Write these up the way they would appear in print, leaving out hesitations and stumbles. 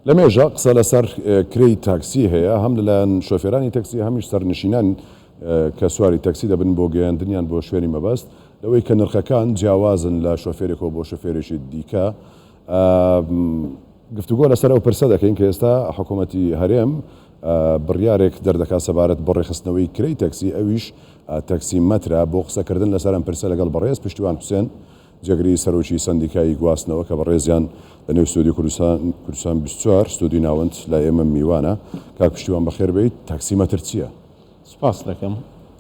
لەمێژە قسە لەسەر کرێی تاکسی هەیە، هەم لەلایەن شۆفێرانی تەکسی هەمیش سەرنشینان کە سواری تەکسی دەبن بۆ گەیاندنیان بۆ شوێنی مەبەست، لەوەی کە نرخەکان جیاوازن لە شۆفێرێکەوە بۆ شۆفێرێکی دیکە. گفتوگۆ لەسەر ئەو پرسە دەکەین کە ئێستا حکوومەتی هەرێم بڕیارێک دەردەکات سەبارەت بە ڕێکخستنەوەی کرێی تەکسی، ئەویش تەکسی مەترە. بۆ قسەکردن لەسەر ئەم پرسە لەگەڵ بەڕێز پشتیوان حوسێن، جێگری سەرۆکی سەندیکای گواستنەوە کە بەڕێزیان لە نێو ستۆدیۆی کوردستان کوردستان 24 ستۆدیۆی ناوەند لای ئێمە میوانە. کاک پشتیوان بەخێر بێیت. تاکسی مەتر چییە؟ سوپاست دەکەم،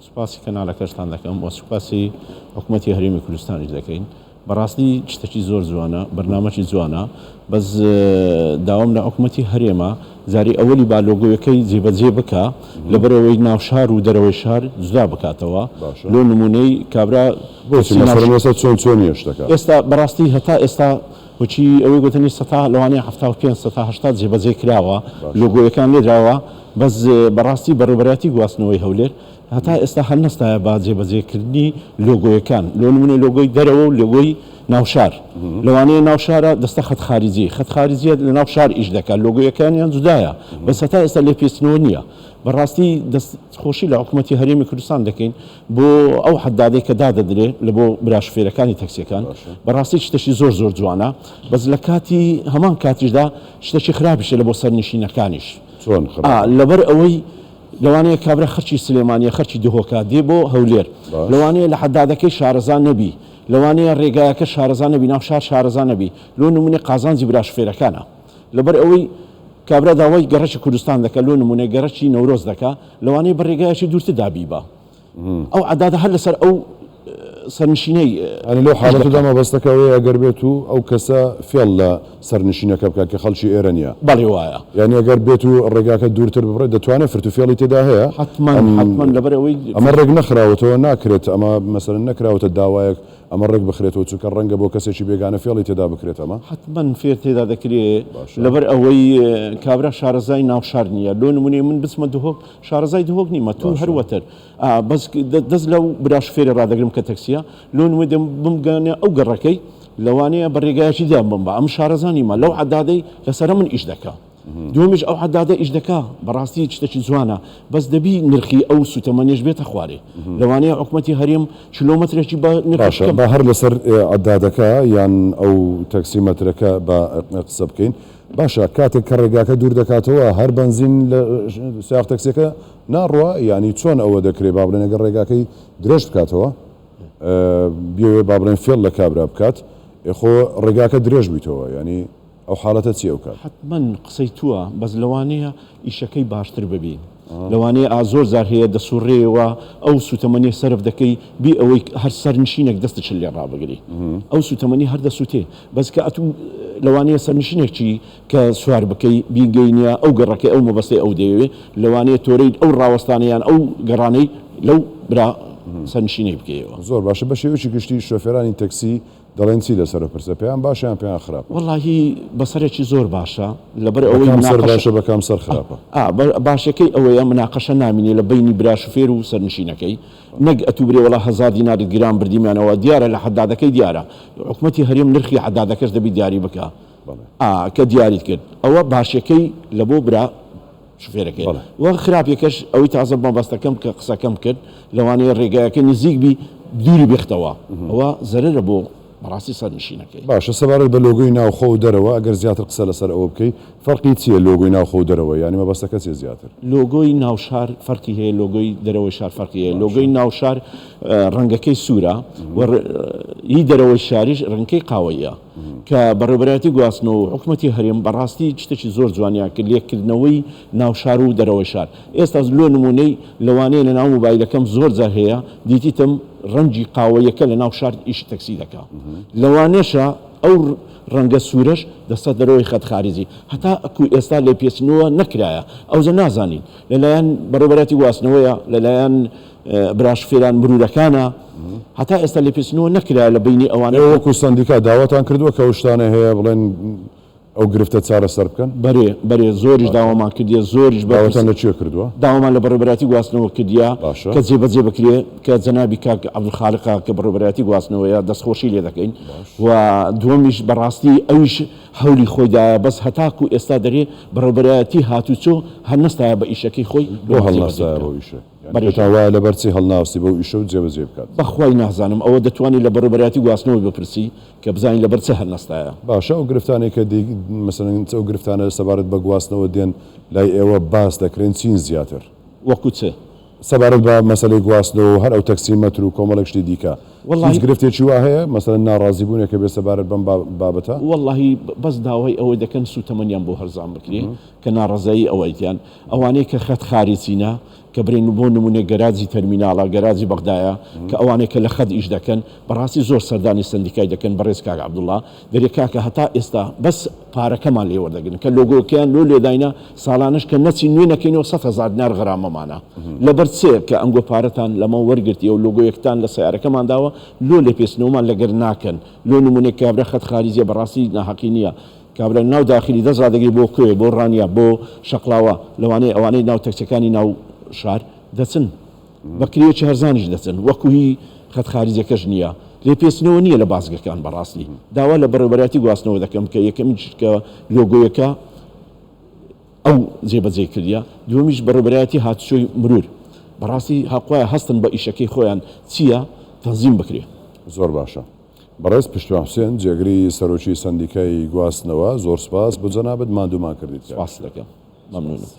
سوپاسی کەنالەکەشتان دەکەم و سوپاسی حکومەتی هەرێمی کوردستانیش دەکەین. بەڕاستی شتەکی زۆر جوانە، بەرنامەکی جوانە، بەس داوام لە حکومەتی هەرێمە جاری ئەوەلی با لۆگۆیەکەی جێبەجێ بکا لەبەرئەوەی ناو شار و دەرەوەی شار جودا بکاتەوە لۆ نمونەی کابرا بۆچی مەسەلەن ئێستا چۆن چۆنیە شتەکە؟ ئێستا بەڕاستی هەتا ئێستا وەکی ئەوەی گوتنی سەتا لەوانەیە 75 سەتا 80 جێبەجێ کراوە لۆگۆیەکان لێدراوە بەس بەڕاستی بەڕێوەبەرایەتی گواستنەوەی هەولێر هەتا ئێستا هەر نەستایە بە جێبەجێکردنی لۆگۆیەکان، لۆ نمونە لۆگۆی دەرەوە و لۆگۆی ناوشار، لەوانەیە ناوشارە دەستە خەت خاریجی، خەت خاریجیە لە ناو شار ئیش دەکات، لۆگۆیەکانیان جودایە، بەس هەتا ئێستا لێپێچنەوە نییە. بەڕاستی دەست خۆشی لە حکومەتی هەرێمی کوردستان دەکەین بۆ ئەو حەدادەی کە دادەدرێ لە بۆ برا شوفێرەکانی تەکسیەکان، بەڕاستی شتەکی زۆر زۆر جوانە، بەس لە کاتی هەمان کاتیشدا شتەکی خراپیشە لە بۆ سەرنشینەکانیش. چۆن خراپە؟ لەبەر ئەوەی لەوانەیە کابرا خەرکی سلێمانیە خەرکی دهۆکە دێ بۆ هەولێر لەوانەیە لە حەدادەکەی شارەزا نەبی لەوانەیە ڕێگایەکە شارەزا نەبی ناو شار شارەزا نەبی لۆ نمونە قازانجی برا شوفێرەکانە لەبەر ئەوەی کابرا داوای گەڕەکی کوردستان دەکا لۆ نمونە گەڕەکی نەورۆز دەکا لەوانەیە بە ڕێگایەکی دوورتردا بیبا ئەو عەدادە هەر لەسەر ئەو سەرنشینەی یانی لەو حاڵەتەدا مەبەستەکە ئەوەیە ئەگەر بێت و ئەو کەسە فێڵ لە سەرنشینەکە بکات کە خەڵکی ئێرە نییە. بەڵێ وایە. یانی ئەگەر بێت و ڕێگاکە دوورتر ببڕێت دەتوانێت فرت و فێڵی تێدا هەیە؟ حەتمەن حەتمەن لەبەر ئەوەی. ئەمە ڕێک نەخراوەتەوە ناکرێت ئەمە مەسەلەن نەکراوەتە داوایەک ئەمە ڕێک بخرێتەوە چونکە ڕەنگە بۆ کەسێکی بێگانە فێڵی تێدا بکرێت ئەمە. حەتمەن فێر تێدا دەکرێ لەبەر ئەوەی کابرا شارەزای ناو شار نییە لۆ نمونەی من بچمە دهۆک شارەزای دهۆک نیمە تو هەر وەتر ئا بەس دەست لەو برا شوفێرە ڕادەگرم کە تەکسیە لۆ نمونە دێم بمگەنە ئەو گەڕەکەی لەوانەیە بە ڕێگایەکی دا بمبا ئەم شارەزا نیمە لەو عەدادەی لەسەرە من ئیش دەکا دووەمیش ئەو عەدادە ئیش دەکا بەڕاستی شتێکی جوانە بەس دەبی نرخی ئەو سوتەمەنیش بێتە خوارێ لەوانەیە حکومەتی هەرێم کیلۆمەترێکی بە نرخێکی باشە کەم با هەر لەسەر عەدادەکە یان ئەو تەکسی مەترەکە با قسە بکەین باشە کاتێک کە ڕێگاکە دوور دەکاتەوە هەر بەنزین لە سیاق تەکسیەکە ناڕوا یانی چۆن ئەوە دەکرێ با بڵێن ئەگەر ڕێگاکەی درێژ بکاتەوە بیەوێ با بڵێن فێڵ لە کابرا بکات ئێ خۆ ڕێگاکە درێژ بوویتەوە یانی ئەو حاڵەتە چیە ئەو کات؟ حەتمەن قسەی توە بەس لەوانەیە ئیشەکەی باشتر ببی لەوانەیە ئا زۆر جار هەیە دەسوڕێیەوە ئەو سوتەمەنیە سەرف دەکەی بی ئەوەی هەر سەرنشینێک دەستت لێ ڕابگری ئەو سوتەمەنی هەر دەسوتێ بەس کە ئەتوو لەوانەیە سەرنشینێکی کە سوار بکەی بیگەینە ئەو گەڕەکەی ئەو مەبەستەی ئەو دەیەوێ لەوانەیە تۆرەی ئەو ڕاوەستانە یان ئەو گەڕانەی لەو برا سەرنشینەی بکەیەوە. زۆر باشە بە شێوەیەکی گشتی شۆفێرانی تەکسی دەڵێن چی لەسەر ئەو پرسە پێیان باشە یان پێیان خراپە؟ وەڵاهی بەسەرێکی زۆر باشە لەبەر بە ئەوەی کام سەر مناقەشە باشە بە کام سەر خراپە؟ ئا باشەکەی ئەوەیە مناقەشە نامینێ لە بەینی برا شوفێر و سەرنشینەکەی نەک ئەتوو برێ وەڵا هەزار دینارت گران بردیمانەوە دیارە لە حەدادەکەی دیارە حکومەتی هەرێم نرخی حەدادەکەش دەبی دیاری بکا ئا کە دیاریت کرد ئەوە باشەکەی لە بۆ برا شوفێرەکەی وە خراپیەکەش ئەوەی تازە مەبەستەکەم کە قسەکەم کرد لەوانەیە ڕێگایەکە نزیک بی دووری بێختەوە ئەوە زەرەرە بۆ بەڕاستی سەرنشینەکەی. باشە سەبارەت بە لۆگۆی ناوخۆ و دەرەوە ئەگەر زیاتر قسە لەسەر ئەوە بکەی فەرقی چیە لۆگۆی ناوخۆ و دەرەوە یانی مەبەستەکە چیە زیاتر؟ لۆگۆی ناو شار فەرقی هەیە لۆگۆی دەرەوەی شار فەرقی هەیە لۆگۆی ناو شار ڕەنگەکەی سوورە و هی دەرەوەی شاریش ڕەنگەکەی قاوەییە کە بەڕێوەبەرایەتی گواستنەوە و حکومەتی هەرێم بەڕاستی شتێکی زۆر جوانیان کرد لێککردنەوەی ناو شار و دەرەوەی شار ئێستا لۆ نموونەی لەوانەیە لەناو مۆبایلەکەم زۆر جار هەیە دیتیتم ڕەنگی قاوەیەکە لەناو شار ئیشی تەکسی دەکا لەوانەشە ئەو ڕەنگە سوورەش دەستە دەرەوەی خەت خاریجی هەتا ئەکو ئێستا لێپێچنەوە نەکرایە ئەوجە نازانین لەلایەن بەڕێوەبەرایەتی گواستنەوەیە لەلایەن برا شوفێران مرورەکانە هەتا ئێستا لێپێچنەوە نەکرایە لە بەینی ئەوانە. ئێوە وەکو سەندیکا داواتان کردووە کە ئەو شتانە هەیە بڵێن ئەو گرفتە چارەسەر بکەن؟ بەرێ بەرێ زۆریش داوامان کردیە زۆریش بەرپرس. داواتان لە کوێ کردووە؟ داوامان لە بەڕێوەبەرایەتی گواستنەوە کردیە باشە. کە جێبەجێ بکرێ کە جەنابی کاک عەبدولخالقە کە بەڕێوەبەرایەتی گواستنەوەیە دەستخۆشی لێ دەکەین باش. و دووەمیش بەڕاستی ئەویش. هەولی خۆی دایە بەس هەتاکو ئێستا دەرێ بەڕێوبەرایەتی هاتوچۆ هەر نەستایە بە ئیشەکەی خۆی بۆ هەڵنەستایە بەو ئیشە؟ یانی پێتان وایە لەبەر چی هەڵناوستی بەو ئیشە و جێبەجێی بکات؟ بەخوای نازانم ئەوە دەتوانی لە بەڕێوبەرایەتی گواستنەوەی بپرسی کە بزانین لەبەر چ هەڵنەستایە. باشە ئەو گرفتانەی کە دی مەسەلەن ئەو گرفتانە سەبارەت بە گواستنەوە دێن لای ئێوە باس دەکرێن چین زیاتر؟ وەکو چ؟ سەبارەت بە مەسەلەی گواستنەوە و هەر ئەو تەکسی مەتر و کۆمەڵێک شتی دیکە هیچ گرفتێکی وا هەیە؟ مەسەلەن ناڕازیبوونێک هەبێ سەبارەت بەم بابەتە؟ وەڵاهی بەس داوای ئەوە دەکەن سووتەمەنیان بۆ هەرزان بکرێ کە ناڕەزایی ئەوەیتیان ئەوانەی کە خەت خاریچینە کە برێن بۆ نمونە گەراجی تەرمیناڵە گەراجی بەغدایە کە ئەوانەی کە لە خەت ئیش دەکەن بەڕاستی زۆر سەردانی سەندیکای دەکەن بەڕێز کاک عەبدوڵا دەرێ کاکە هەتا ئێستا بەس پارەکەمان لێ وەردەگرن کە لۆگۆکەیان لۆ لێداینە ساڵانەش کە نەچین نوێ نەکەینەوە 100,000 دینار غەرامەمانە لەبەر چ کە ئەنگۆ پارەتان لەمە وەرگرتیە و لۆگۆیەکتان لە سەیارەکەمان داوە لۆ لێپێچنەوەمان لەگەر ناکەن لۆ نمونە کابرا خەت خاریجیە بەڕاستی ناهەقی نییە کابرا ناو داخلی دەست ڕادەگری بۆ کوێ بۆ ڕانیە بۆ شەقڵاوە لەوانەیە ئەوانەی ناو تەکسیەکانی ناو شار دەچن بە کرێیەکی هەرزانیش دەچن وەکو هی خەت خاریجەکەش نییە لێپێچنەوە نییە لە بازگەکان بەڕاستی داوا لە بەڕێوبەرایەتی گواستنەوە دەکەم کە یەکەمین شت کە لۆگۆیەکە ئەو جێبەجێ کردیە دووەمیش بەڕێوبەرایەتی هاتوچۆی مرور بەڕاستی هەقوایە هەستن بە ئیشەکەی خۆیان چییە تەنزیم بکرێ. زۆر باشە بەڕێز پشتیوان حوسێن جێگری سەرۆکی سەندیکای گواستنەوە زۆر سوپاس بۆ جەنابت ماندوومان کردیت کاک. سوپاست دەکەم مەمنونم.